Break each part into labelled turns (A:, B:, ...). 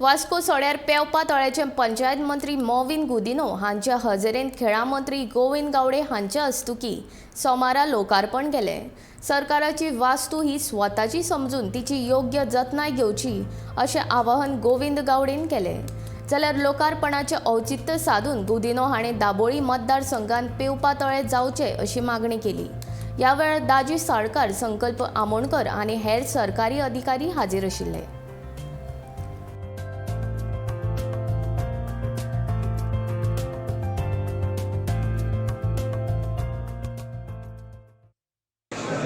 A: वास्को सड्यार पेंवपा तळ्याचे पंचायत मंत्री मॉविन गुदिनो हांच्या हजेरेंत खेळां मंत्री गोविंद गावडे हांच्या हस्तुकीं सोमारा लोकार्पण केलें. सरकाराची वास्तू ही स्वताची समजून तिची योग्य जतनाय घेवची अशें आवाहन गोविंद गावडेन केलें. जाल्यार लोकार्पणाचें औचित्य सादून गुदिनो हाणें दाबोळी मतदारसंघात पेंवपा तळें जावचें अशी मागणी केली. ह्या वेळार दाजी साळकार, संकल्प आमोणकर आनी हेर सरकारी अधिकारी हाजीर आशिल्ले.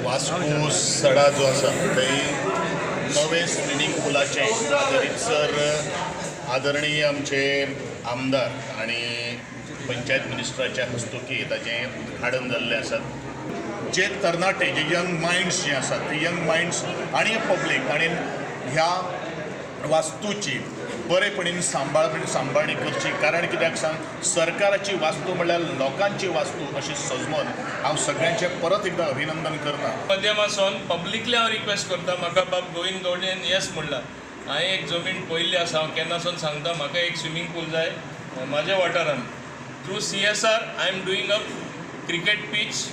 B: वास्को सडा जो आसा थंय नवें स्विमींग पुलाचें आदरीसर आदरणीय आमचे आमदार आनी पंचायत मिनिस्टराच्या हस्तुकी ताचें उद्घाटन जाल्लें आसा. जे तरणाटे, जे यंग मायंड्स जे आसात, ते यंग मायंड्स आनी पब्लीक आनी ह्या वास्तूची बरेपणीन सांबाळणी करची, कारण कित्याक सांग, सरकाराची वास्तू म्हणल्यार लोकांची वास्तू अशी सजमन हांव सगळ्यांचें परत एकदां अभिनंदन करता.
C: माध्यमासून पब्लिकली हांव रिक्वेस्ट करता. म्हाका बाब गोविंद गवडेन येस म्हणलां. हांवें एक जमीन पळयल्ली आसा. हांव केन्नासून सांगता, म्हाका एक स्विमींग पूल जाय म्हाज्या वाठारान. Through CSR I am doing a cricket pitch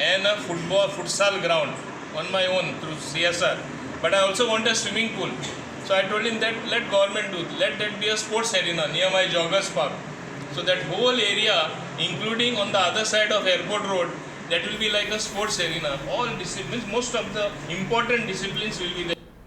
C: and a football futsal ground on my own through CSR, but I also want a swimming pool. So I told him that let government do, let that be a sports arena near my joggers park. So that whole area, including on the other side of Airport Road, that will be like a sports arena. All disciplines, most of the important disciplines will be there.